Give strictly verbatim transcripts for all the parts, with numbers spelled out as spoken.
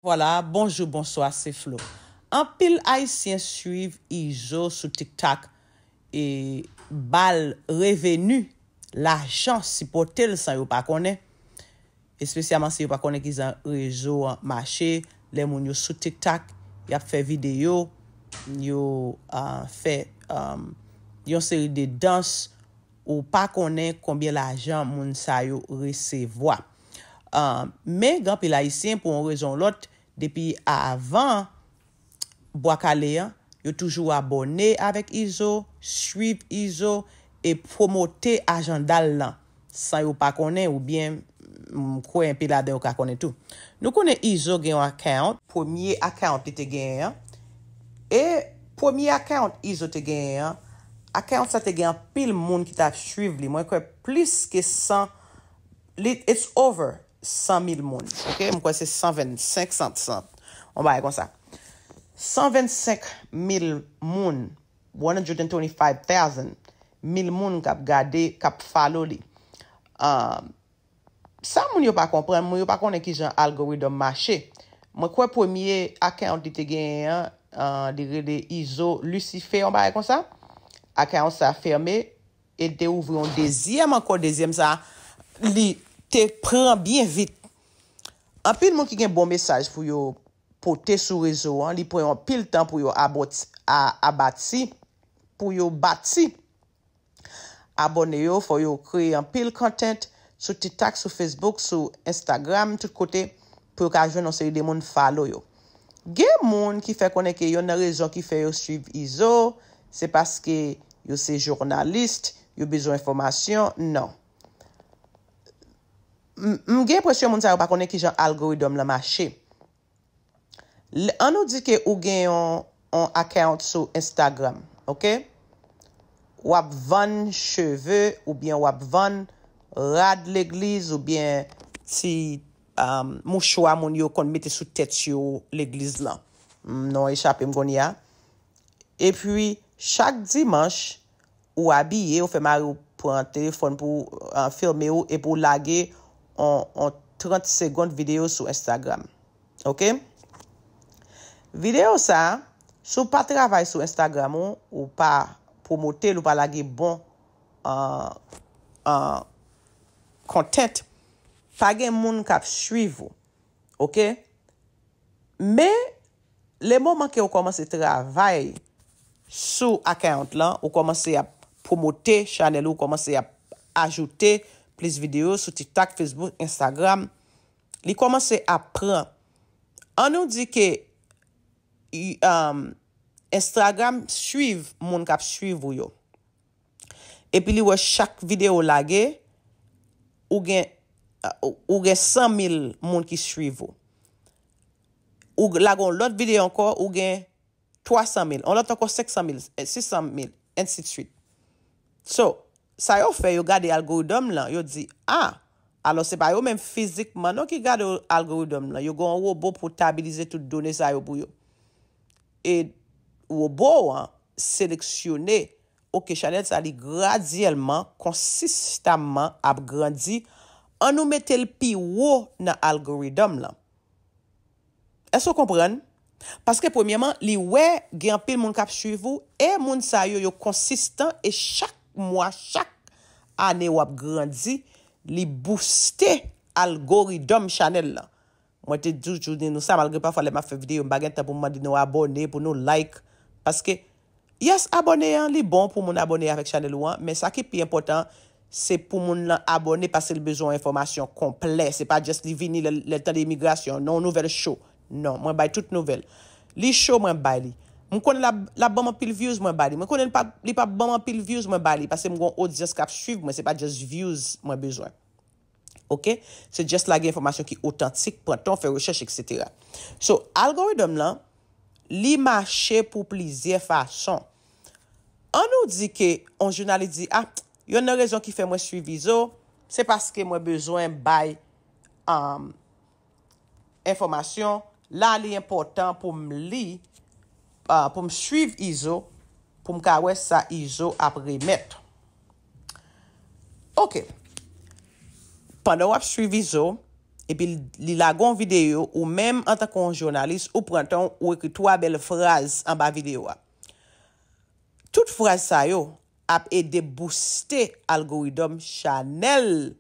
Vwala, bonjou, bonswa, se Flo. Anpil Ayisyen swiv Izo sou TikTok e ba l reveni, lajan, sipòte l san yo pa konnen. Espesyalman si yo pa konnen kijan rezo an mache, lè moun yo sou TikTok, y ap fè videyo, yo uh, fè um, yon seri de dans, ou pa konnen konbyen lajan moun sa yo resevwa. Uh, men gen anpil Ayisyen, pou yon rezon ou lòt, depi avan Bwa Kale an, yo toujou abòne avèk Izo, swiv Izo e pwomote ajanda l lan, san yo pa konnen, oubyen m kwè enpe ladan yo ka konnen tou. Nou konnen Izo gen yon account, premye account li te genyen an. E premye account Izo te genyen an, account sa te gen anpil moun ki t ap swiv li. Mwen kwè plis ke san, li, it's over san mil moun. Ok, m kwè se san vennsenk, san, san, yon bagay konsa. San vennsenk mil moun, one hundred and twenty-five thousand, mil moun k ap gade, k ap follow li. Um, sa moun yo pa konprann, moun yo pa konnen kijan algorithm mache. Mwen kwè premye account li te genyen an, uh, li rele Izo Lucifer, yon bagay konsa. Account sa fèmen, e l te ouvri yon dezyèm ankò, dezyèm sa, li te pran byen vit. Anpil moun ki gen bon mesaj pou yo pote sou rezo an, li pran yo anpil tan pou yo abòt-, a, abati, pou yo bati. Abòne yo, fò yo kreye anpil content sou TikTok, sou Facebook, sou Instagram, tout kote, pou yo ka jwenn yon seri de moun follow yo. Gen moun ki fè konnen ke yonn nan rezon ki fè yo swiv Izo, se paske yo se jounalis, yo bezwen enfòmasyon. Non. M, m gen enpresyon moun sa yo pa konnen kijan algorithm lan mache. L-, an nou di ke ou gen yon, yon account sou Instagram, ok? W ap vann cheve oubyen w ap vann rad legliz oubyen ti, um, mouchwa moun yo konn mete sou tèt yo legliz lan. Mm, non echape m kounye a. Epi, chak dimanch, ou abiye, ou fè mari w pran telefòn pou, uh, filme w epi w lage on, on trant segonn videyo sou Instagram. Ok? Videyo sa, si w pa travay sou Instagram ou, ou pa pwomote l, ou pa lage bon, uh, uh, content, pa gen moun k ap swiv ou. Ok? Men, le moman ke ou kòmanse travay sou account lan, ou kòmanse ap pwomote chanèl ou, ou kòmanse ap ajoute plis videyo sou TikTok, Facebook, Instagram, li kòmanse ap pran. An nou di ke, um, Instagram swiv moun k ap swiv ou yo. Epi li wè chak videyo w lage, ou gen, ou, ou gen san mil moun ki swiv ou. Ou lage yon lòt videyo ankò, ou gen twa san mil. Yon lòt ankò, senk san mil, sis san mil, ensidswit. So, sa yo fè, yo gade algorithm lan, yo di, ah, alò se pa yo menm fizikman non ki gade algorithm lan. Yo gen yon wobo pou tabilize tout done sa yo pou yo. E wobo an seleksyone, ok, chanèl sa li gradyèlman, konsistamman ap grandi. An nou mete l pi wo nan algorithm lan. Èske w konprann? Paske premyèman, li wè gen anpil moun k ap swiv ou, e moun sa yo, yo konsistan, e chak mwa, chak ane w ap grandi, li booste algorithm chanèl lan. Mwen te toujou di nou sa, malgre pafwa lè m ap fè videyo, m pa gen tan pou m mande nou abòne, pou nou like. Paske, yes, abòne an, li bon pou moun abòne avèk chanèl ou an, men sa ki pi enpòtan, se pou moun nan abòne paske l bezwen yon enfòmasyon konplè. Se pa just li vini lè, lè l tande imigrasyon, non, yon nouvèl cho. Non, mwen bay tout nouvèl. Li cho, mwen bay li. M konnen l ap, l ap ban m anpil views, mwen bay li. Mwen konnen li p ap, li p ap ban m anpil views, mwen bay li. Paske m gen yon odyans k ap swiv mwen, se pa just views mwen bezwen. Ok? Se just lage enfòmasyon ki otantik, pran tan w, fè rechèch, etsetera. So, algorithm lan, li mache pou plizyè fason. An nou di ke yon jounalis di, ah, yonn nan rezon ki fè mwen swiv Izo, se paske mwen bezwen bay, um, enfòmasyon. La, li enpòtan pou m li, uh, pou m swiv Izo, pou m ka wè sa Izo ap remèt. Ok. Pandan w ap swiv Izo, epi li lage yon videyo, ou menm antanke yon jounalis, ou pran tan w, ou ekri twa bèl fraz anba videyo a. Tout fraz sa yo ap ede booste algorithm chanèl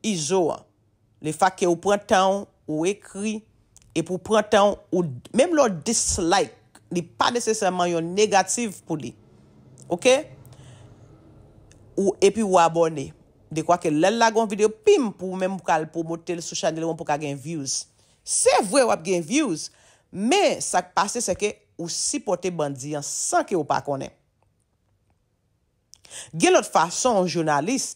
Izo an. Lefètke ou pran tan w, ou ekri, epi ou pran tan w, ou, menm lè w dislike, li pa nesesèman yon negatif pou li. Oke? Ou, epi ou abòne. Dekwa ke lè l lage yon videyo, pim, pou ou menm ou ka al pwomote l sou chanèl ou an pou w ka gen views. Se vre w ap gen views, men sa k pase se ke ou sipòte bandi an san ke ou pa konnen. Gen lòt fason yon jounalis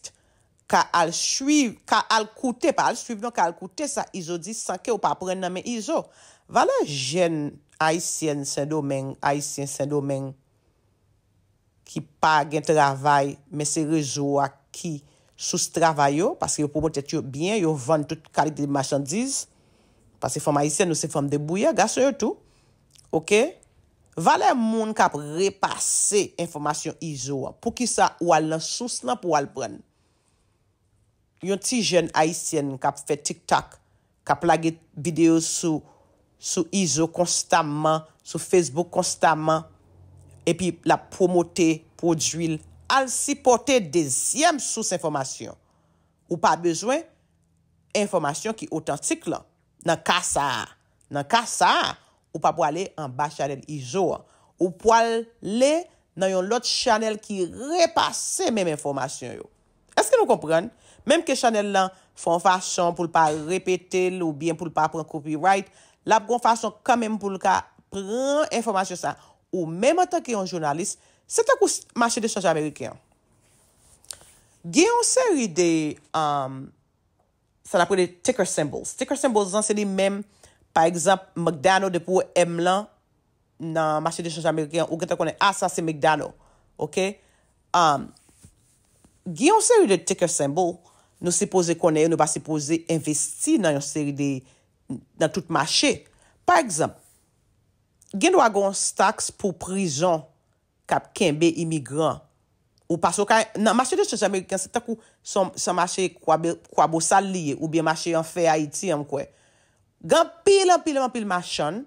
ka al swiv, ka al koute, pa al swiv non, ka al koute sa Izo di san ke ou pa pran nan men Izo. Valè jèn ayisyèn Sendomeng, ayisyen Sendomeng ki pa gen travay, men se rezo a ki sous travay yo, paske yo pwomote tèt yo byen, yo vann tout kalite machandiz. Paske fanm ayisyèn, nou se fanm debouya, gason yo tou. Oke? Valè moun k ap repase enfòmasyon Izo an. Poukisa ou al nan sous lan pou w al pran? Yon ti jèn ayisyèn k ap fè TikTok, k ap lage videyo sou, sou Izo konstamman, sou Facebook konstamman, epi l ap pwomote pwodui l. Al sipòte dezyèm sous enfòmasyon. Ou pa bezwen enfòmasyon ki otantik lan. Nan ka sa a, nan ka sa a, ou pa pwale anba chanèl Izo an. Ou pwale nan yon lòt chanèl ki repase menm enfòmasyon yo. Èske nou konprann? Menm ke chanèl lan fè yon fason pou l pa repete l oubyen pou l pa pran copyright, l ap gen yon fason kanmenm pou l ka pran enfòmasyon sa. Ou menm antanke yon jounalis, se tankou s-, mache de chanj ameriken an. Gen yon seri de, um, sa n ap rele ticker symbols. Ticker symbols lan, se li menm, pa egzanp, McDonald, depi w wè M lan nan mache de chanj ameriken an, ou gentan konnen, a, sa se McDonald. Oke? Um, gen yon seri de ticker symbol, nou sipoze konnen yo, nou pa sipoze envesti nan yon seri de, nan tout mache. Pa egzanp, gen dwa gen yon tax pou prizon k ap kenbe imigran. Ou pase w ka, nan mache de chanj ameriken, se tankou se yon, se yon mache kwabe-, kwabosal li ye, oubyen mache an fè Ayiti an, m kwè. Gen anpil, anpil, anpil machann.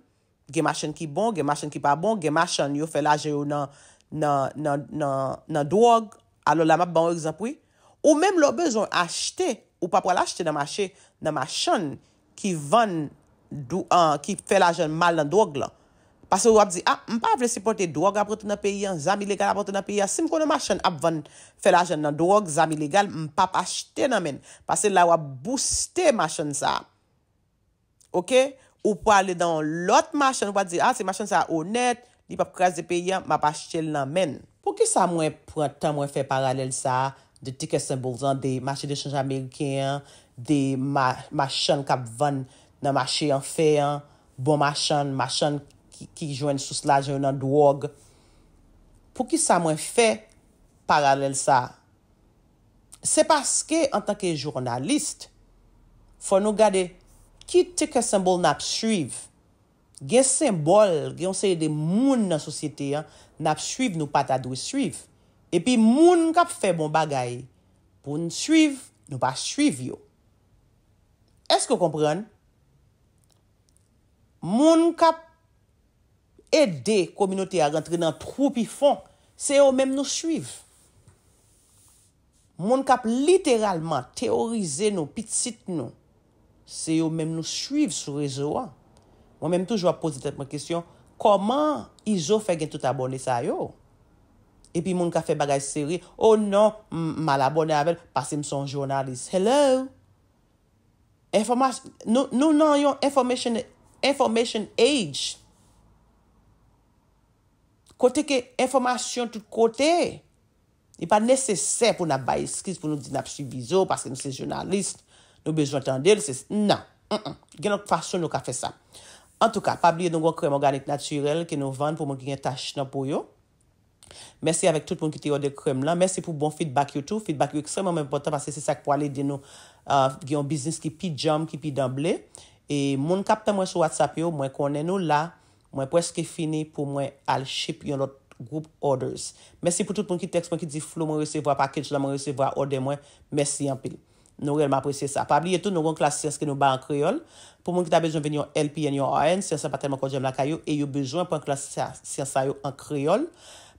Gen machann ki bon, gen machann ki pa bon, gen machann yo fè lajan yo nan, nan, nan, nan, nan dwòg. Alò la, m ap ba w egzanp, wi. Ou menm lè w bezwen achte, ou pa pral achte nan mache, nan machann ki vann, dou-, an, ki fè lajan mal nan dwòg lan. Paske w ap di, a, m pa vle sipòte dwòg ap rantre nan peyi an, zam ilegal ap rantre nan peyi a. Si m konnen machann ap vann, fè lajan nan dwòg, zam ilegal, m p ap achte nan men l. Paske la w ap bouste machann sa a. Oke? Ou prale nan yon lòt machann, ou pa di, a, se machann sa a onèt, li p ap kraze peyi a, m ap achte l nan men l. Poukisa mwen pran tan mwen fè paralèl sa a de ticket symbols lan, de mache de chanj ameriken an, de ma-, machann k ap vann nan mache an fè an, bon machann, machann ki, ki jwenn sous lajan yo nan dwòg? Poukisa mwen fè paralèl sa a? Se paske, antanke jounalis, fò nou gade ki ticket symbol n ap swiv. Gen senbòl, gen yon seri de moun nan sosyete an, n ap swiv, nou pa ta dwe swiv. Epi moun k ap fè bon bagay pou n swiv, nou pa swiv yo. Èske w konprann? Moun k ap ede kominote a rantre nan twou pi fon, se yo menm nou swiv. Moun k ap literalman teworize nou, pitit nou, se yo menm nou swiv sou rezo a. Mwen menm toujou ap poze tèt mwen kesyon, kòman Izo fè gen tout abòne sa yo? Epi moun ka fè bagay serye, o non, m, m al abòne avè l, paske m se yon jounalis. Hello? Enfòmas-, nou, nou nan yon information, information age. Kote ke enfòmasyon tout kote. Li pa nesesè pou n ap bay eskiz pou nou di n ap swiv Izo paske nou se jounalis, nou bezwen tande l, se, non. Mm-mm. Gen lòt fason nou ka fè sa. Antouka, pa bliye nou gen krèm òganik natirèl ke nou vann pou moun ki gen tach nan po yo. Mèsi avèk tout moun ki te òde krèm lan. Mèsi pou bon feedback yo tou. Feedback yo ekstrèmman enpòtan paske se sa k pral ede nou, uh, gen yon biznis ki pi djanm, ki pi danble. E moun k ap tann mwen sou WhatsApp yo, mwen konnen nou la. Mwen prèske fini pou mwen al ship yon lòt gwoup orders. Mèsi pou tout moun ki tèks mwen, ki di, Flo, mwen resevwa package la, mwen resevwa òdè mwen. Mèsi anpil. Nou reyèlman apresye sa. Pa bliye tou, nou gen yon klas syans ke nou bay an kreyòl. Pou moun ki ta bezwen vin yon L P N, yon R N, syans la pa tèlman kòdjòm lakay yo, e yo bezwen pran klas sa- syans sa yo an kreyòl.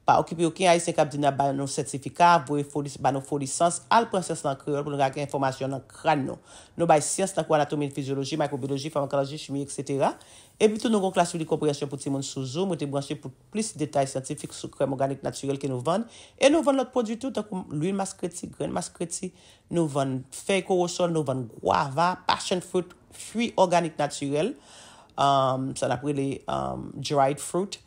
Pa okipe okenn Ayisyen k ap di n ap ba nou sètifika, voye fo lis- ba nou fo lisans, al pran syans la an kreyòl pou nou ka gen enfòmasyon nan kràn nou. Nou bay syans tankou anatomi, fizyoloji, mikwobiyoloji, famakoloji, chimi, etsetera. Epi tou, nou gen yon klas li konpreyansyon pou timoun sou Zoom. Rete branche pou plis detay syantifik sou krèm òganik natirèl ke nou vann. E nou vann lòt pwodui tou, tankou lwil maskreti, grenn maskreti, nou vann fèy kowosòl, nou vann gwava, passion fruit, fwi òganik natirèl, um, sa n ap rele um, dried fruit,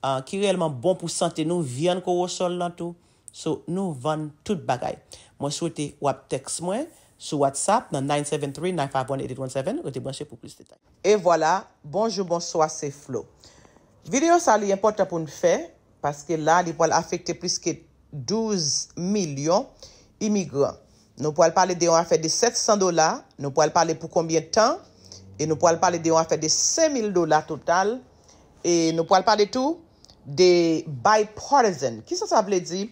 uh, ki reyèlman bon pou sante nou, vyann kowosòl lan tou. So, nou vann tout bagay. Mwen swete w ap tèks mwen sou WhatsApp nan nine seven three, nine five one, eight eight one seven. Rete branche pou plis detay. E vwala, bonjou, bonswa, se Flo. Videyo sa li enpòtan pou n fè, paske la, li pral afekte plis ke douz milyon imigran. Nou pral pale de yon afè de sèt san dola, nou pral pale pou konbyen tan, e nou pral pale de yon afè de senk mil dola total, e nou pral pale tou de bipartisan. Kisa sa vle di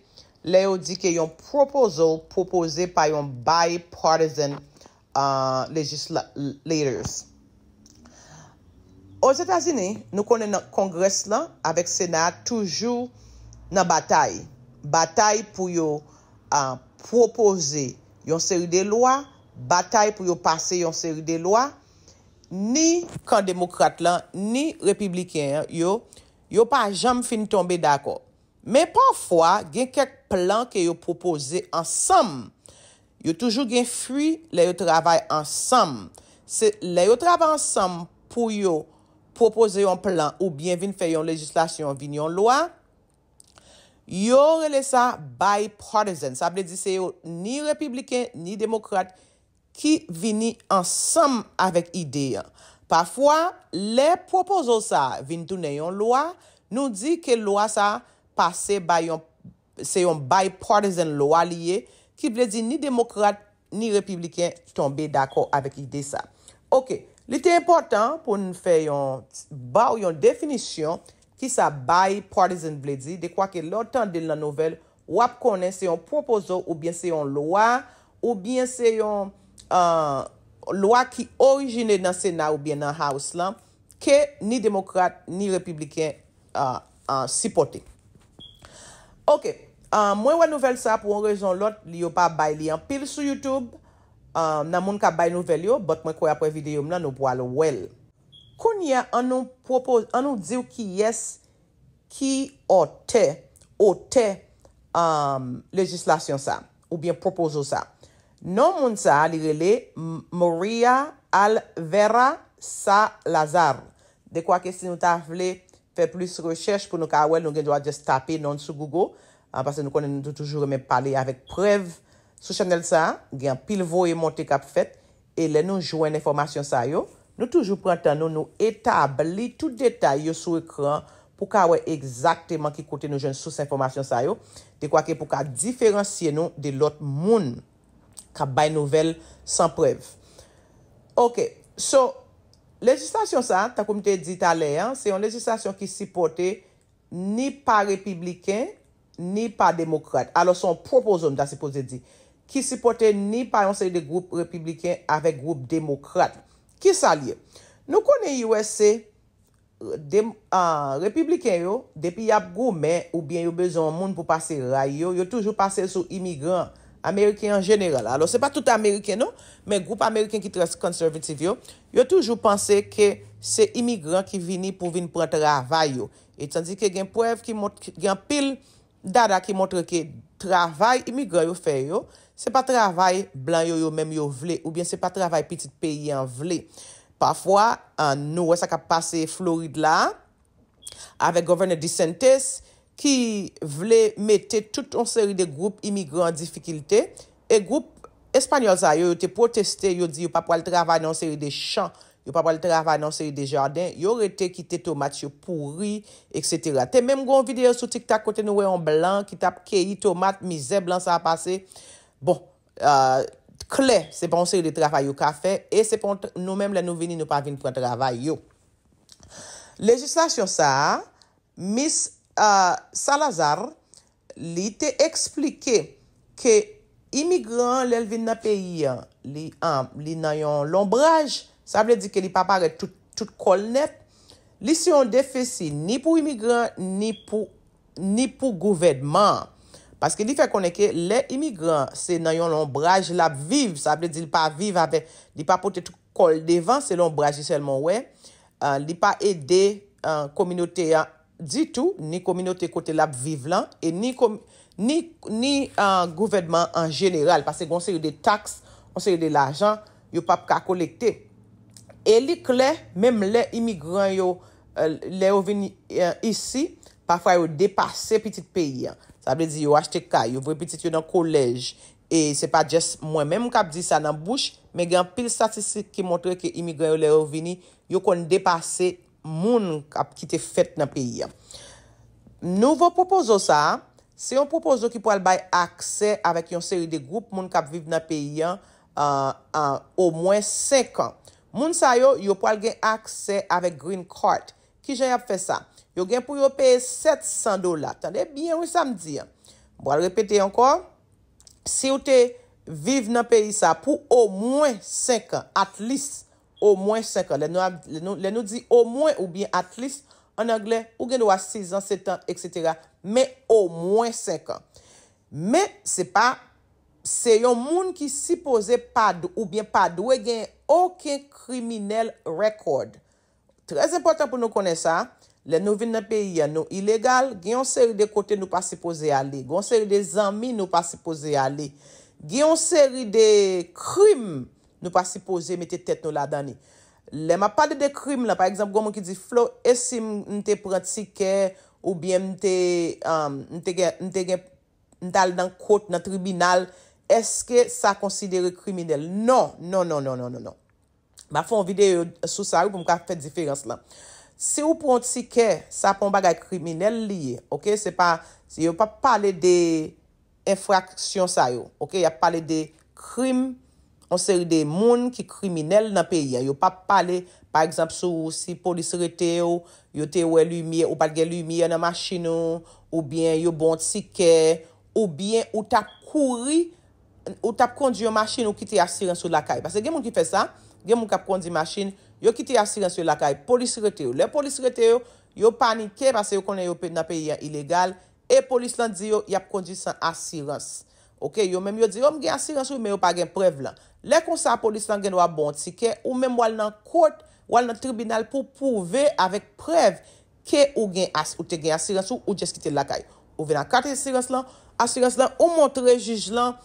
lè yo di ke yon proposal pwopoze pa yon bipartisan uh, legislators? Ozetazini, nou konnen nan Kongrès lan avèk Sena a toujou nan batay. Batay pou yo uh, pwopoze yon seri de lwa, batay pou yo pase yon seri de lwa. Ni kan demokrat lan, ni repibliken an, yo, yo pa janm fin tonbe dakò. Men pafwa, gen kèk plan ke yo pwopoze ansanm. Yo toujou gen fwi lè yo travay ansanm. Se lè yo travay ansanm pou yo pwopoze yon plan oubyen vin fè yon lejislasyon vin yon lwa, yo rele sa bipartisan. Sa vle di se yo ni repibliken ni demokrat ki vini ansanm avèk ide an. Pafwa, lè pwopozo sa a vin tounen yon lwa, nou di ke lwa sa a pase bay yon, se yon bipartisan lwa li ye, ki vle di ni demokrat ni repibliken tonbe dakò avèk ide sa. Oke, li te enpòtan pou n fè yon, ba w yon definisyon kisa bipartisan vle di, de kwa ke lè w tande l nan nouvèl, w ap konnen se yon pwopozo oubyen se yon lwa, oubyen se yon uh, lwa ki orijine nan Sena oubyen nan House lan, ke ni demokrat ni repibliken uh, uh, sipòte. Oke, uh, mwen wè nouvèl sa pou yon rezon lòt, li yo pa bay li anpil sou YouTube, uh, nan moun k ap bay nouvèl yo, but mwen kwè apre videyo m nan, nou pral wè l. Kounye a, an nou pwopoze, an nou di w kiyès ki otè, otè um, lejislasyon sa, oubyen pwopozo sa. Non moun sa, li rele Maria Alvera Salazar. De kwa ke si nou ta vle fè plis rechèch pou nou ka wè l, nou gen dwa just tape non sou Google, uh, paske nou konnen nou toujou renmen pale avèk prèv sou chanèl sa, gen anpil voye monte k ap fèt, e lè nou jwenn enfòmasyon sa yo, nou toujou pran tan nou, nou etabli tout detay yo sou ekran pou ka wè egzakteman ki kote nou jwenn sous enfòmasyon sa yo, de kwa ke pou ka diferansye nou de lòt moun k ap bay nouvèl san prèv. Oke, so, lejislasyon sa, tankou m te di talè a, se yon lejislasyon ki sipòte ni pa repibliken, ni pa demokrat. Alò, se yon pwopozo, m ta sipoze di, ki sipòte ni pa yon seri de gwoup repibliken avèk gwoup demokrat. Kisa l ye? Nou konnen U S A, de, uh, repibliken yo, depi y ap goumen oubyen yo bezwen yon moun pou pase ray yo, yo toujou pase l sou imigran ameriken an jeneral. Alò, se pa tout ameriken non, men gwoup ameriken ki trè konservatif yo, yo toujou panse ke se imigran ki vini pou vin pran travay yo. E tandike gen prèv ki mont-, gen anpil dada ki montre ke travay imigran yo fè yo, se pa travay blan yo, yo menm yo vle, oubyen se pa travay pitit peyi an vle. Pafwa, an, nou wè sa k ap pase Florid la, avèk Governor DeSantis, ki vle mete tout yon seri de gwoup imigran an difikilte, e gwoup espanyòl sa yo, yo te pwoteste, yo di yo pa pral travay nan yon seri de chan, yo pa pral travay nan yon seri de jaden, yo rete kite tomat yo pouri, etsetera. Te menm gen yon videyo sou TikTok kote nou wè yon blan ki t ap keyi tomat, mizè blan sa a pase. Bon, uh, klè, se pa yon seri de travay yo ka fè, e se pa yon t-, nou menm lè nou vini, nou pa vin pran travay yo. Lejislasyon sa a, Miss uh, Salazar, li te eksplike ke imigran an, lè l vin nan peyi an, li, um, li nan yon lonbraj, sa vle di ke li pa parèt tout, tout kò l nèt. Li se yon defisi ni pou imigran, ni pou, ni pou gouvènman an. Paske li fè konnen ke lè imigran se nan yon lonbraj l ap viv, sa vle di li pa viv avèk, li pa pote tout kò l devan, se lonbraj li sèlman wè. Ah, li pa ede, ah, kominote a ditou, ni kominote kote l ap viv lan, e ni, ni, ni, ah, gouvènman an jeneral, paske gen yon seri de taks, yon seri de lajan, yo p ap ka kolekte. E li klè, menm lè imigran yo, eh, lè yo vin, eh, isi, pafwa yo depase pitit peyi a. Sa vle di yo achte kay, yo voye pitit yo nan kolèj. E se pa just mwen menm k ap di sa nan bouch, men gen anpil statistik ki montre ke imigran yo, lè yo vini, yo konn depase moun k ap, ki te fèt nan peyi a. Nouvo pwopozo sa a, se yon pwopozo ki pral bay aksè avèk yon seri de gwoup moun k ap viv nan peyi a, ah, ah, omwen senk an. Moun sa yo, yo pral gen aksè avèk Green Card. Kijan y ap fè sa? Yo gen pou yo peye sèt san dola. Tande byen wi sa m di an. M pral repete ankò. Si w te viv nan peyi sa pou omwen senk an, at least, omwen senk an. Lè nou, lè nou, lè nou di omwen oubyen at least, an anglè, ou gen dwa sizan, setan, etsetera. Men omwen senk an. Men se pa, se yon moun ki sipoze pa d-, oubyen pa dwe gen okenn criminal record. Trè enpòtan pou nou konnen sa, lè nou vin nan peyi a, nou ilegal, gen yon seri de kote nou pa sipoze ale, gen yon seri de zanmi nou pa sipoze ale, gen yon seri de krim nou pa sipoze mete tèt nou ladan li. Lè m ap pale de krim lan, pa egzanp, gen moun ki di, Flo, e si m, m te pran tikè, oubyen m te, um, m te gen, m te gen, m t al nan kot, nan tribinal, èske sa konsidere kriminèl? Non, non, non, non, non, non, non. M ap fè yon videyo sou sa wi pou m ka fè diferans lan. Si w pran yon tikè, sa pa yon bagay kriminèl li ye, oke? Se pa, yo p ap pale de enfraksyon sa yo, oke? Y ap pale de krim, yon seri de moun ki kriminèl nan peyi a. Yo p ap pale, pa egzanp, sou si polis rete w, yo te wè limyè, ou pa t gen limyè nan machin ou, oubyen yo ba w tikè, oubyen ou t ap kouri, ou t ap kondui yon machin, ou kite asirans ou lakay. Paske gen moun ki fè sa, gen moun k ap kondui machin, yo kite asirans yo lakay, polis rete yo. Lè polis rete yo, yo panike paske yo konnen yo pe-, nan peyi an ilegal, e polis lan di yo y ap kondui san asirans. Oke, yo menm yo di, "O, m gen asirans wi, men yo pa gen prèv lan." Lè konsa, polis lan gen dwa ba w yon tikè, ou menm w al nan kot, w al nan tribinal pou pwouve avèk prèv ke ou gen as-, ou te gen asirans ou, ou just kite l lakay. Ou vin ak kat asirans lan, asirans lan, ou montre jij lan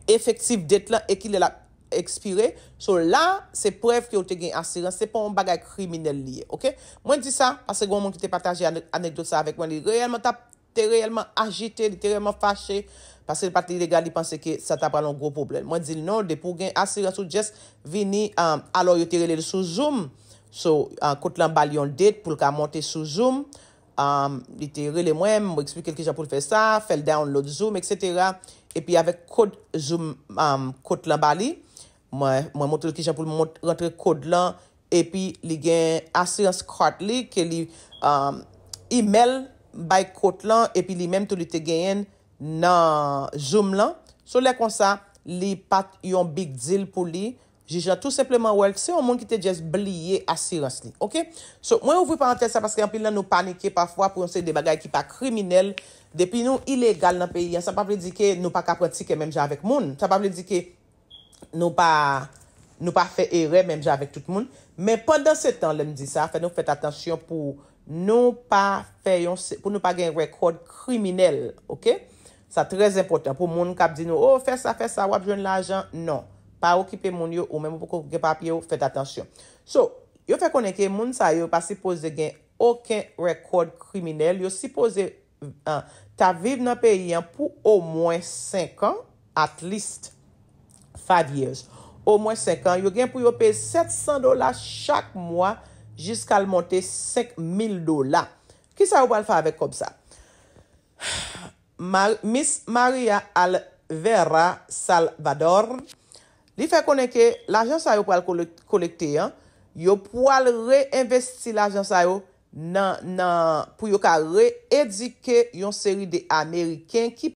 efektif dèt lan e kilè l ap ekspire. So la, se prèv ke ou te gen asirans, se pa yon bagay kriminèl li ye, oke? Mwen di sa, paske gen yon moun ki te pataje ane-, anekdot sa avèk mwen, li reyèlman t ap, te reyèlman ajite, li te reyèlman fache, paske li pa t ilegal, li panse ke sa ta pral yon gwo pwoblèm. Mwen di l non, depi w gen asirans ou just vini, um, alò yo te rele l sou Zoom. So, uh, kot lan ba l yon date pou l ka monte sou Zoom. Um, li te rele mwen, mwen eksplike l kijan pou l fè sa, fè l download Zoom, etsetera. Epi avèk kod Zoom, um, kot lan ba li, mwen, mwen montre l kijan pou l mont-, rantre kod lan, epi li gen asirans card li ke li, um, email bay kot lan, epi li menm tou li te genyen nan Zoom lan. So lè konsa, li pa t yon big deal pou li. Jij lan tou senpleman wè l se yon moun ki te just bliye asirans li. Oke? So, mwen ouvri parantèz sa paske anpil nan nou panike pafwa pou yon seri de bagay ki pa kriminèl. Depi nou ilegal nan peyi an, sa pa vle di ke nou pa ka pran tikè menm jan avèk moun. Sa pa vle di ke nou pa, nou pa fè erè menm jan avèk tout moun. Men pandan se tan, lè m di sa, fè nou fèt atansyon pou nou pa fè yon se-, pou nou pa gen rèkòd kriminèl, oke? Sa trè enpòtan pou moun k ap di nou, "O, fè sa, fè sa, w ap jwenn lajan." Non. Pa okipe moun yo, ou menm ou poko gen papye w, fèt atansyon. So, yo fè konnen ke moun sa yo pa sipoze gen okenn rèkòd kriminèl, yo sipoze, ah, ta viv nan peyi an pou omwen senk an, at least five years. Omwen senk an, yo gen pou yo peye sèt san dola chak mwa jiska l monte senk mil dola. Kisa yo pral fè avèk kòb sa? Mar-, Miss Maria Alvera Salvador, li fè konnen ke lajan sa yo pral kolek-, kolekte an, yo pral reenvesti lajan sa yo nan, nan, pou yo ka reedike yon seri de Ameriken ki